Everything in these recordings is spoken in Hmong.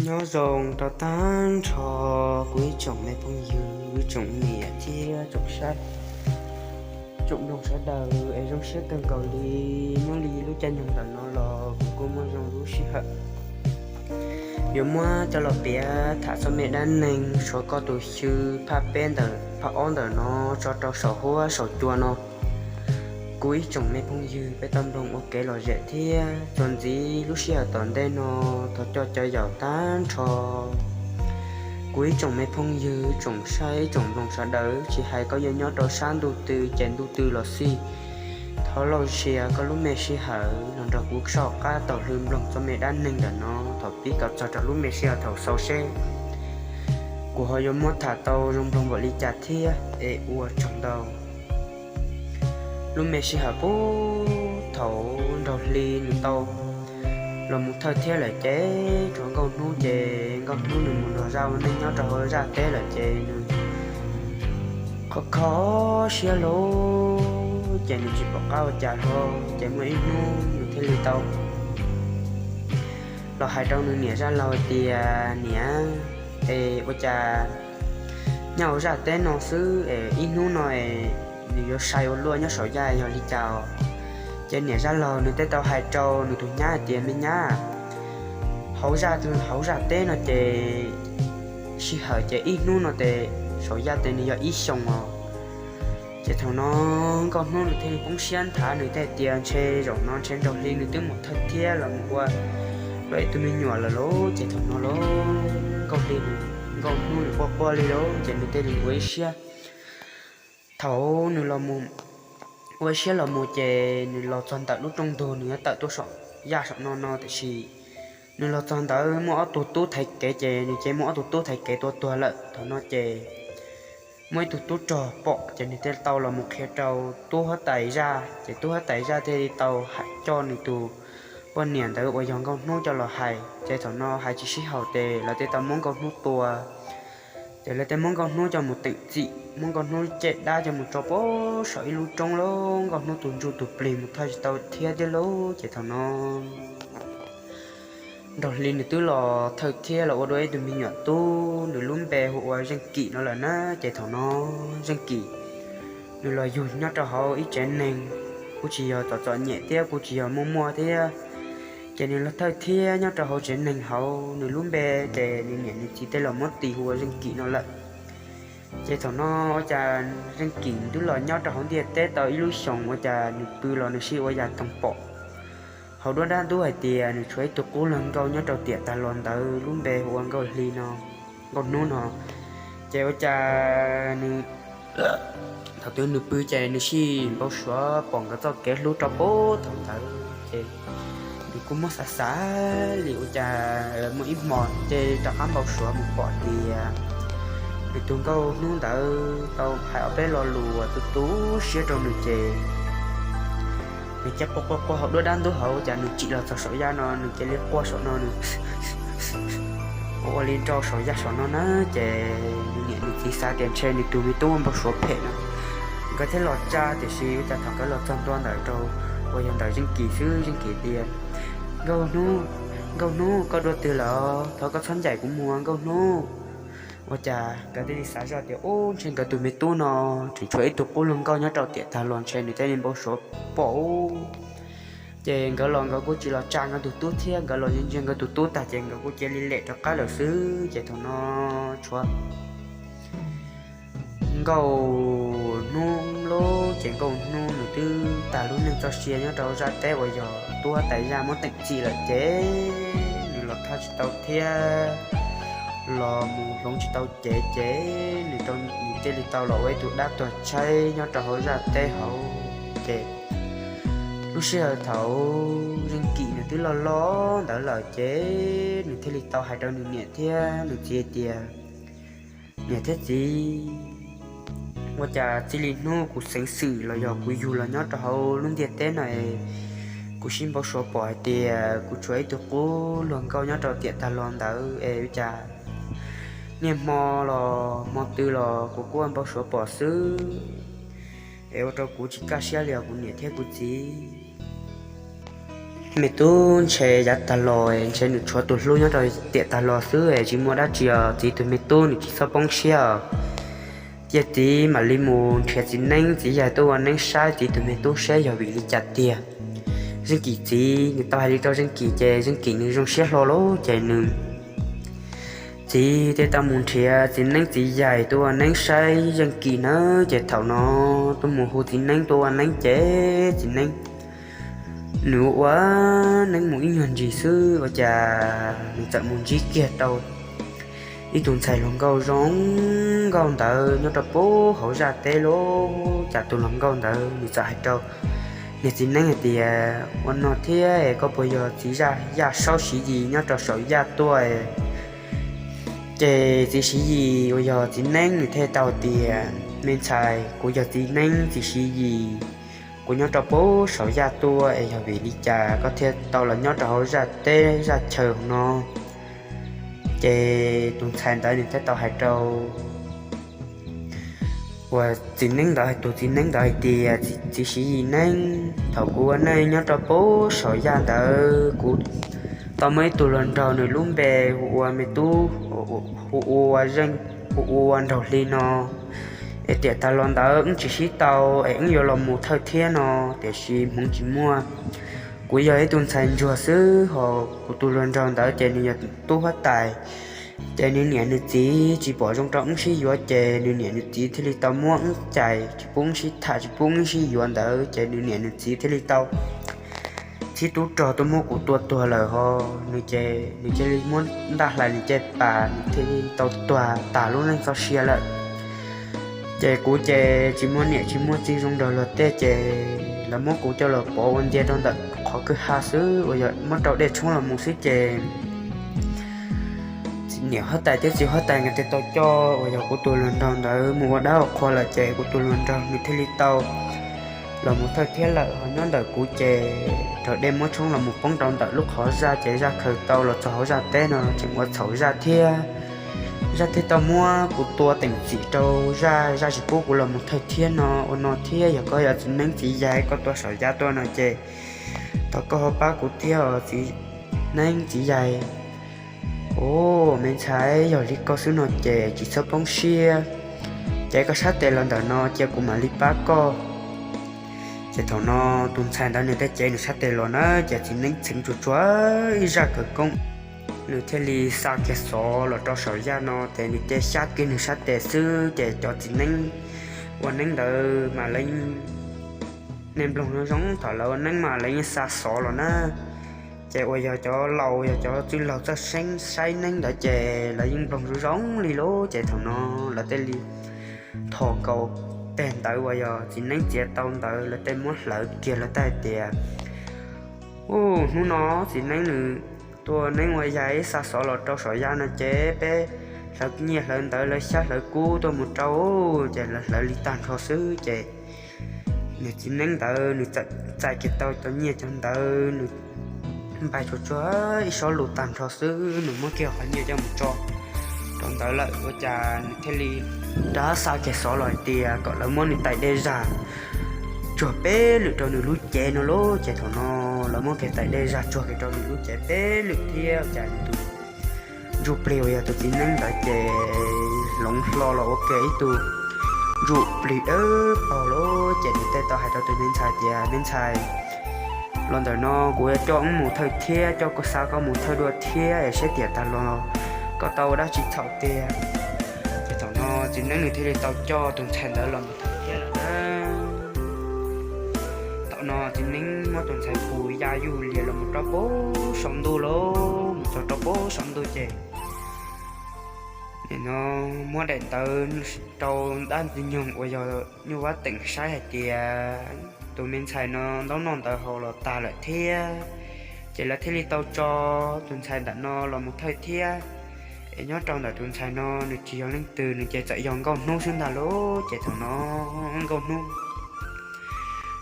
Nyob zoo rau tag nrho kuv ib tsoom me phooj ywg, tsoom niam thiab tsoom saib, tsoom mloog sawv daws es zoo siab kawg nkaus li. Nyob li lub caij nyoog ntawm no los kuv kuj muaj zoo lub sij hawm yuav muab coj los piav tham txoj me dab neeg Suav koj tus xyw phaj peb ntawm phaj ob ntawm no tso rau saum huab saum cua no. Kuv ib tsoom me phooj ywg peb tau mloog ua kev lom zem thiab txuas ntxiv lub sij hawm tom ntej no, thov coj cov yaum tag nrho kuv ib tsoom me phooj ywg, tsoom saib tsoom mloog sawv daws, tsis hais koj yuav nyob rau sab ntuj twg ces ntuj twg los xij, thov lauj sia koj lub me sij hawm los nrog kuv soj qab taug lw mloog txoj me dab neeg ntawm no thaum pib kom txog rau lub me sij hawm thaum xaus seb kuv ho yuav muab tham tau zoo mloog npaum li cas thiab es ua tsaug ntau. Lub me sij hawm puag thaum Nraug Hli nws tau los mus thawj thiab lawm ces tshuav Nkauj Hnub, ces Nkauj Hnub nws mus nrog zaj ua neej nyob rau hauv zaj teb lawm ces nws kho kho siab lawm ces nws tsis pom qab ua cas hlo. Ces muaj ib hnub nws thiaj li tau los hais rau nws niam zaj laug tias, Niam, es ua cas nyob hauv zaj teb no xwb es ib hnub no es nws yuav sai ua luaj nyob saum yaj yog li cas? Ces niam zaj laug nws thiaj tau hais rau nws tus nyab hais tias, Me nyab, hauv zaj, hauv zaj teb no ces sij hawm ces ib hnub no ces saum yaj ces nws yog ib xyoos os. Ces thaum no Nkauj Hnub nws thiaj li poob siab nthav, nws thiaj tias, Ntshe zaum no ntshe Nraug Hli nws twb mus thawj thiab los mus ua luaj ib tug me nyuam lawm lauj. Ces thaum no lauj, Nkauj Hli, Nkauj Hnub nws quaj quaj li lauj, ces nws thiaj li ua ib siab, thaum nws los mus ua ib siab los mus ces nws los txog ntawm lub rooj ntug nws yuav tawm tuaj saum yaj saum no no, tiam sis nws los txog ntawd muaj ob tug tub thaiv kev, ces nws ces muaj ob tug tub thaiv kev tua tuag lawm. Thaum no ces muaj ib tug tub rog pom, ces nws thiaj tau los mus qhia rau tub huab tais zaj, ces tub huab tais zaj thiaj li tau hais coj nws tus poj niam ntawd uas yog Nkauj Hnub coj los hais. Ces thaum no hais tsis sib haum ces lawv thiaj tau muab Nkauj Hnub tua. Ces lawv thiaj muab Nkauj Hnub coj mus teem txim, muab Nkauj Hnub caj dab coj mus tso pem saum ib lub roob lauj, Nkauj Hnub tus ntsuj tus plig mus thawj tsis tau thiab thiab lauj. Ces thaum no Nraug Hli nws twb los thawj thiab los ua dua ib tug me nyuam tub, nws lub npe hu ua Zeej Kim no lawm na. Ces thaum no Zeej Kim nws los yug nyob rau hauv ib tsev neeg kuj tsis yog txom txom nyem thiab kuj tsis yog muaj muaj thiab. Ces nws los thawj thiab nyob rau hauv tsev neeg hauv, nws lub npe ces nws niam nws txiv tej los muab tis hu ua Zeej Kim no lawm. Ces thaum no ua cas Zeej Kim twb los nyob rau hauv ntiaj teb tau ib lub xyoos, ua cas nws pw los nws sib ua yam toog pom hauv duab dab ntub hais tias nws tshuav ib tug qub luag nkauj nyob rau tiam tag los ntawd, lub npe hu ua Nkauj Hli no, Nkauj Hnub no. Ces ua cas nws, thaum twg nws pw ces nws sij npau suav pom nkawd txoj kev hlub rau pem thaum ntawd ces nws kuj muab xav xav li ua cas muaj ib hmos ces rov qab npau suav mus pom tias nws tus Nkauj Hnub ntawd tau hais ob peb lo lus uas tu tu siab rau nws ces nws cia quaj quaj quaj hauv duab dab ntub hauv, cas nws tsim los txog saum yaj no nws cia li quaj saum no, nws ua ua li nrau saum yaj saum no na. Ces nws niam nws txiv xav tias ntshe nws tus me tub npau suav phem no, nkawd thiaj los tsa, tiam sis ua cas thaum nkawd los txog ntua ntawm rau uas yog ntawm Zeej Kim xwb, Zeej Kim tias, Nkauj Hnub, Nkauj Hnub, koj dua twg lawm? Thov koj txhob ncaim kuv mus, Nkauj Hnub. Ua cas nkawd thiaj li xav zoj tias, Ub, ntshe nkawd tus me tub no tseem tshuav ib tug qub luag nkauj nyob rau tiam tag los, ntshe nws thiaj li npau suav pom. Ces nkawd los nkawd kuj tsis los tsa nkawd tus tub thiab, nkawd los ntsia ntsia nkawd tus tub tag ces nkawd kuj cia li lem rov qab lawm xwb. Ces thaum no tshuav Nkauj Hnub lauj, ces Nkauj Hnub nws twb tag lub neej txoj sia nyob rau zaj teb uas yog tub huab tais zaj muab teem txim lawm ces nws los thaj tsis tau thiab los mus hloov tsis tau cev ces nws, nws thiaj li tau los ua ib tug dab tuag tshaib nyob rau hauv zaj teb hauv. Ces lub sij hawm thaum Zeej Kim nws twb loj loj ntawd lawm ces nws thiaj li tau hais rau nws niam thiab nws txiv hais tias, Niam thiab txiv, ua cas txij li hnub kuv xeev xwm los yog kuv yug los nyob rau hauv lub ntiaj teb no es kuv sib npau suav pom hais tias kuv tshuav ib tug qub luag nkauj nyob rau tiam tag los ntawd es ua cas niaj hmo los hmo twg los kuv kuj npau suav pom xwb, es ua rau kuv tsis kaj siab li os kuv niam thiab kuv txiv. Me tub ntshe yav tag los ntshe nws tshuav tus hlub nyob rau tiam tag los xwb es tsis muaj dab tsi os, txiv tus me tub nws tsis txhob poob siab os. Ces txiv mam li mus nrhiav txiv neeb txiv yaig tuaj ua neeb saib txiv tus me tub seb yog vim li cas tiag. Zeej Kim txiv nws tau hais li rau Zeej Kim ces Zeej Kim nws zoo siab hlo lawm ces nws txiv thiaj tau mus nrhiav txiv neeb txiv yaig tuaj ua neeb saib Zeej Kim nawb. Ces thaum no tuaj mus hu txiv neeb tuaj ua neeb ces txiv neeb nws ua neeb mus ib nyuag ntsis xwb ua cas nws txawm mus ntsib kiag rau ib tug ntxhais hluas nkauj zoo nkauj ntawd nyob rau pem hauv zaj teb lawm. Cas tus hluas nkauj ntawd nws txawm hais rau niag txiv neeb hais tias, ua no thiab koj puas yog txiv Yaj Saub Siv Yis nyob rau saum yaj tuaj? Ces txiv Siv Yis uas yog txiv neeb nws thiaj tau tias, me ntxhais, kuv yog txiv neeb txiv Siv Yis, kuv nyob rau pem saum yaj tuaj es yog vim li cas koj thiaj tau los nyob rau hauv zaj teb zaj chaw no? Ces tus ntxhais ntawd nws thiaj tau hais rau uas txiv neeb ntawd, tus txiv neeb ntawd hais tias, txiv Siv Yis neeb, thaum kuv ua neej nyob rau pem saum yaj ntawd kuv tau muaj ib tug hluas nraug nws lub npe hu ua me tub, hu ua Zeej, hu ua Nraug Hli no. Es tiam tas los ntawd wb tsis sib tau es wb yuav los mus thawj thiab no, tiam sis hmoov tsis muaj. Kuv yog ib tug ntxhais ntsuag xwb ho kuv tus hluas nraug ntawd ces nws yog tub huab tais. Ces nws niam nws txiv tsis pom zoo rau wb sib yuav ces nws niam nws txiv thiaj li tau muab wb cais tsis pub wb sib tham tsis pub wb sib yuav ntawd ces nws niam nws txiv thiaj li tau txib tub rog tuaj muab kuv tua tuag lawm ho. Nws ces nws cia li muab ntaj hlais nws caj pas nws thiaj li tau tuag tas lub neej txoj sia lawm. Ces kuv ces tsis muaj niam tsis muaj txiv zoo nrog luag tej ces lawv muab kuv coj los pov ua ntiag rau ntawm qhov kwj ha xwb uas yog muab rau dej tshoob los mus xwb ces niam huab tais thiab txiv huab tais nkawd thiaj tau coj uas yog kuv tus hluas nraug ntawd mus ua dab ua qhua lawm ces kuv tus hluas nraug nws thiaj li tau los mus thawj thiab lawm ho nyob ntawm kuv ces raug dej muab tshoob los mus poob rau ntawm lub qhov zaj ces zaj khaws tau los txog hauv zaj teb no tseem ua txhaum zaj thiab. Zaj thiaj tau muab kuv tua teem txim rau zaj, zaj tsis pub kuv los mus thawj thiab no ua no thiab. Yog koj yog txiv neeb txiv yaig koj tuaj saum yaj tuaj no ces thov koj ho pab kuv thiab os txiv neeb txiv yaig. Ua me ntxhais, yog li koj xwb no ces tsis txhob poob siab, ces koj sab tes los ntawm no cia kuv mam li pab koj. Ces thaum no tus ntxhais ntawd nws tej cev nws sab tes los na ces txiv neeb txheev tsuag tsuag ib zaj khawv koob, nws thiaj li xa kiag xov los rau saum yaj no ces nws cia xyab kiag nws sab tes xwb ces cov txiv neeb ua neeb ntawd mas lawv, nej mloog zoo zoo thaum lawv ua neeb mas lawv yeej xa xov los na. Ces uas yog cov laus yog cov txwj laug txawj saib neeb ntawd ces lawv yeej mloog zoo zoo li lawm ces thaum no lawv thiaj li thov nkaus teg ntawd uas yog txiv neeb txiav tau ntawd lawv thiaj muab hlawv kiag lawv thiaj hais tias, u, hnub no txiv neeb nws tua neeb ua yaig xa xov los rau saum yaj no ces peb hlawv nyiaj hlawv ntawv hlawv xyab hlawv kub tuaj mus rau, ces lawv hlawv li tag nrho xwb ces nws txiv neeb ntawd nws txawm txais kiag tau cov nyiaj cov ntawd nws npais tsuag tsuag ib sob lus tag nrho xwb nws muab kiag qhov nyiaj coj mus tso rau ntawd lawm ua cas nws thiaj li rov xa kiag xov los hais tias kom lawv muab nws tais dej zag tsuag peb lwm rau nws lub cev no lauj. Ces thaum no lawv muab kiag tais dej zag tsuag kiag rau nws lub cev peb lwm thiab cas nws tus ntsuj plig uas yog tus txiv neeb ntawd ces hloov hlo los ua kiag ib tug ntsuj plig dawb paug lawm ces nws thiaj tau hais rau tus me ntxhais tias, me ntxhais, los ntawm no kuv yuav coj wb mus thawj thiab, coj koj xa koj mus thawj dua thiab es seb tiam tas los koj tau ua dab tsi txhaum tiag. Ces thaum no txiv neeb nws thiaj li tau coj tus ntxhais ntawd los mus thawj thiab lawm na. Thaum no txiv neeb muab tus ntxhais pus ya yuj lias los mus rau pem saum ntuj lauj, mus txog rau pem saum ntuj ces nim no muab daim ntawv rau dab ntxwg nyoog uas yog Nyuj Vab Teem saib hais tias tus me ntxhais no ntaub noj ntawv haus los tag lawm thiab. Ces lawv thiaj li tau tso tus ntxhais ntawm no los mus thawj thiab. Es nyob rau ntawm tus ntxhais no nws tsis yog leej twg, nws ces txawm yog Nkauj Hnub xwb ntag lauj. Ces thaum no Nkauj Hnub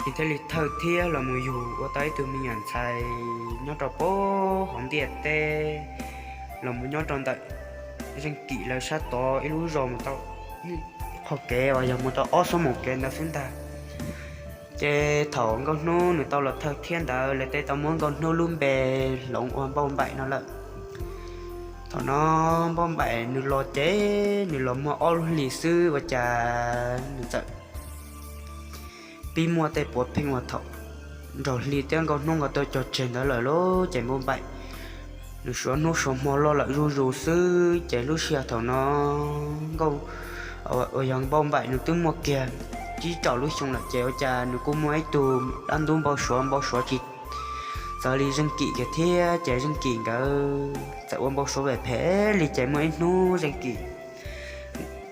nws thiaj li thawj thiab los mus yug ua tau ib tug me nyuam ntxhais nyob rau pem hauv ntiaj teb, los mus nyob rau ntawm Zeej Kim lawv sab tod ib lub zos mus tau ib qho kev uas yog mus tau ob xuab moos kev ntawd xwb ntag. Ces thaum Nkauj Hnub nws tau los thawj thiab ntawd lawv tej tau muab Nkauj Hnub lub npe hloov ua Npauj Npaim no lawm. Thaum no Npauj Npaim nws los ces nws los muaj ob lub hlis xwb ua cas nws txawm pib muaj tej puav pheej uas thaum Nraug Hli thiab Nkauj Hnub nkawd tuaj cog tseg ntawd lawm lauj. Ces Npauj Npaim nws suav hnub suav hmo loj lawm zuj zus xwb ces lub sij hawm thaum no Nkauj, uas yog Npauj Npaim nws twb muaj kiag tsib rau lub xyoo lawm ces ua cas nws kuj muaj ib tug dab ntub npau suav, npau suav tsis txawv li Zeej Kim kiag thiab. Ces Zeej Kim nkawd txawm ua npau suav phem phem li ces muaj ib hnub Zeej Kim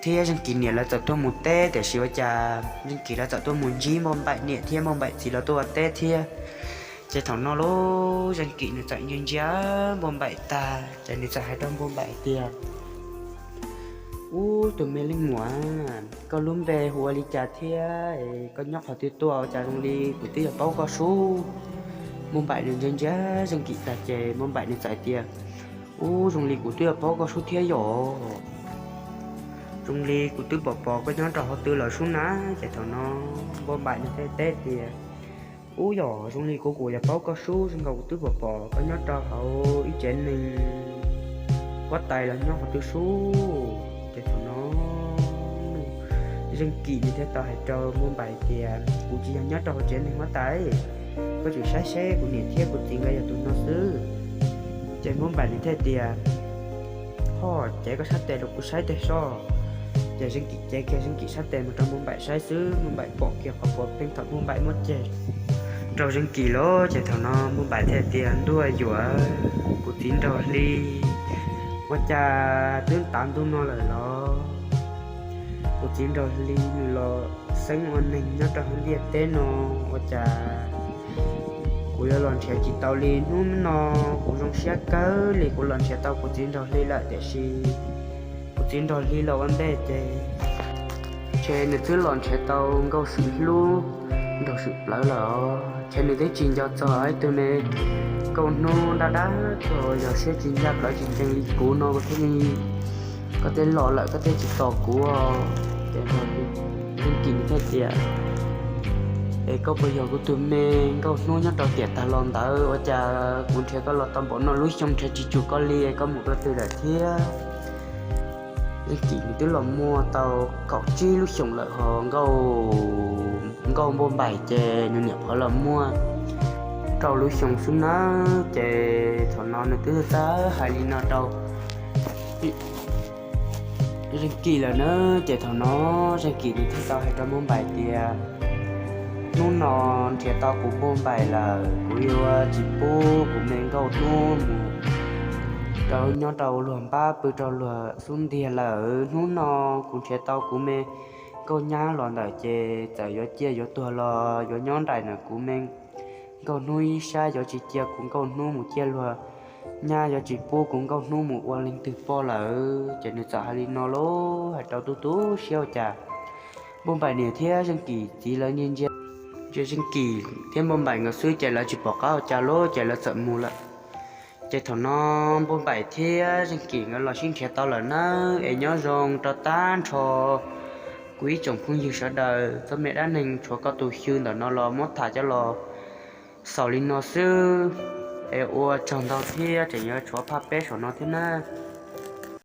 thiab Zeej Kim niam lawv txawm tuaj mus teb, tiam sis ua cas Zeej Kim lawv txawm tuaj mus ntsib Npauj Npaim niam thiab Npauj Npaim txiv lawv tuaj ua teb thiab. Ces thaum no lauj, Zeej Kim nws txawm ntsia ntsia Npauj Npaim tag ces nws txawm hais rau Npauj Npaim tias, Ub, tus me leej muam, koj lub npe hu ua li cas thiab es koj nyob qhov twg tuaj, ua cas zoo li kuv twb yog paub koj sub? Npauj Npaim nws ntsia ntsia Zeej Kim tag ces Npauj Npaim nws txawm hais tias, Ub, zoo li kuv twb yog paub koj sub thiab yom. Zoo li kuv twb pom pom koj nyob rau hauv twg lawm sub na. Ces thaum no Npauj Npaim nws thiaj teb tias, Ub, yog zoo li kuv kuj yog paub koj sub, zoo nkaus kuv twb pom pom koj nyob rau hauv ib tsev neeg huab tais los nyob hauv twg sub. Ces thaum no Zeej Kim nws thiaj tau hais rau Npauj Npaim tias, Kuv tsis yog nyob rau hauv tsev neeg huab tais, koj tsuas saib seb kuv niam thiab kuv txiv nkawd yog tus no xwb. Ces Npauj Npaim nws thiaj tias, Ho, ces koj sab tes rau kuv saib teg soj. Ces Zeej Kim cev kiag Zeej Kim sab tes mus rau Npauj Npaim saib xwb, Npauj Npaim pom kiag qhov puav pheej thaum Npauj Npaim muab ceg rau Zeej Kim lawm. Ces thaum no Npauj Npaim thiaj tias, Ntuj yuav, kuv txiv Nraug Hli ua cas twb tav ntuj no lawm los? Kuv txiv Nraug Hli nws los xeeb ua neeg nyob rau hauv ntiaj teb no ua cas kuv yuav los nrhiav tsis tau li. Hnub no kuv zoo siab kawg li kuv los nrhiav tau kuv txiv Nraug Hli lawm, tiam sis kuv txiv Nraug Hli los ua ntej ces ntshe nws twb los nrhiav tau Nkauj Swm Hlub, Nraug Swm Plawv lawm os. Ntshe nws twb tsis nco txog ib tug me Nkauj Hnub dab dab tuag yog siab tsis ncaj plawv tsis ncees li kuv no, kuv thiaj li, koj twb los lawm koj thiaj tsis tos kuv. Ces Zeej Kim thiaj tias, Es koj puas yog kuv tus me Nkauj Hnub nyob rau tiam tag los ntawd, ua cas kuv nrhiav koj los tau npaum no lub xyoo nrhiav tsis tsum koj li, es koj mus rau twg lawm thiab? Zeej Kim nws twb los muaj tau kaum tsib lub xyoos lawm, ho Nkauj, Nkauj Npauj Npaim ces nws niam qhuav los muaj rau lub xyoos xwb nawb. Ces thaum no nws twb txawj hais li no rau Zeej Kim lawm na. Ces thaum no Zeej Kim nws thiaj tau hais rau Npauj Npaim tias, Hnub no nrhiav tau kuv Npauj Npaim lawm, kuv yuav tsis pub kuv me Nkauj Hnub mus rau nyob rau luag npab pw rau luag xub ntiag lawm. Hnub no kuv nrhiav tau kuv me Nkauj Nyab los ntawm ces txawm yuav ciaj yuav tuag los yuav nyob nraim ntawm kuv me Nkauj Hnub ib sab, yuav tsis cia kuv Nkauj Hnub mus ciaj luag nyab, yuav tsis pub kuv Nkauj Hnub mus ua leej twg poj lawm. Ces nws txawm hais li no lauj, hais rau tu tu siab ua cas Npauj Npaim niam thiab Zeej Kim txiv lawv ntsia ntsia, ntsia Zeej Kim thiab Npauj Npaim nkawd xwb ces lawv tsis pom qab ua cas lawm ces lawv txawm mus lawm. Ces thaum no Npauj Npaim thiab Zeej Kim nkawd los sib nrhiav tau lawm nawb. Es nyob zoo rau tag nrho kuv ib tsoom phooj ywg sawv daws, txoj me dab neeg Tshuav Koj Tus Xyw ntawm no los muab tham coj los xaus li no xwb. Es ua tsaug ntau thiab tseem yuav tshuav phaj peb saum no thiab nawb.